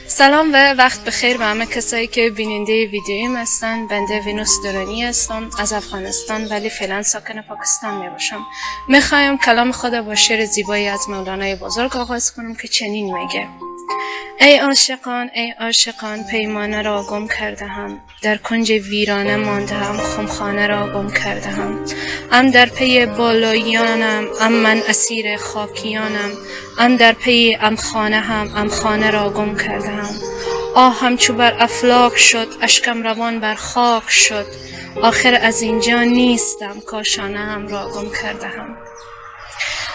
سلام و وقت بخیر به همه کسایی که بیننده ویدیویم هستن. بنده وینوس درانی هستم از افغانستان، ولی فعلا ساکن پاکستان می باشم. میخوایم کلام خود با شعر زیبایی از مولانای بزرگ آغاز کنم که چنین میگه: ای عاشقان، ای عاشقان، پیمانه را گم کرده هم، در کنج ویرانه مانده هم، خمخانه را گم کرده هم. ام در پی بالاییانم، ام من اسیر خاکیانم، ام در پی ام خانه هم، ام خانه را گم کرده هم. آه همچو بر افلاک شد، اشکم روان بر خاک شد، آخر از اینجا نیستم، کاشانه هم را گم کرده هم.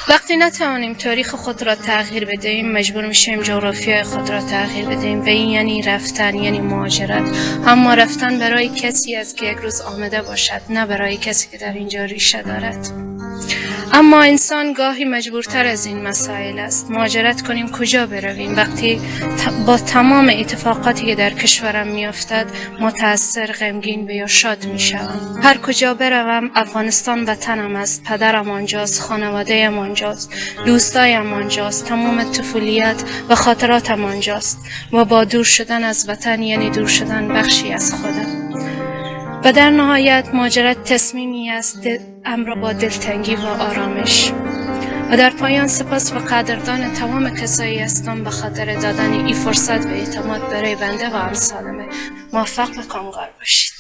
وقتی نتوانیم تاریخ خود را تغییر بدهیم، مجبور میشیم جغرافیای خود را تغییر بدهیم و این یعنی رفتن، یعنی مهاجرت. اما رفتن برای کسی است که یک روز آمده باشد، نه برای کسی که در اینجا ریشه دارد. اما انسان گاهی مجبورتر از این مسائل است. مهاجرت کنیم کجا برویم وقتی با تمام اتفاقاتی که در کشورم میافتد متأثر، غمگین و یا شاد میشوم. هر کجا بروم افغانستان وطنم است، پدرم آنجاست، خانواده‌ام آنجاست، دوستایم آنجاست، تمام طفولیت و خاطراتم آنجاست و با دور شدن از وطن یعنی دور شدن بخشی از خودم. و در نهایت مهاجرت تصمیمی است امر با دلتنگی و آرامش. و در پایان سپاس و قدردان تمام کسایی هستم به خاطر دادن این فرصت و اعتماد برای بنده و امثالمه. موفق و کامگار باشید.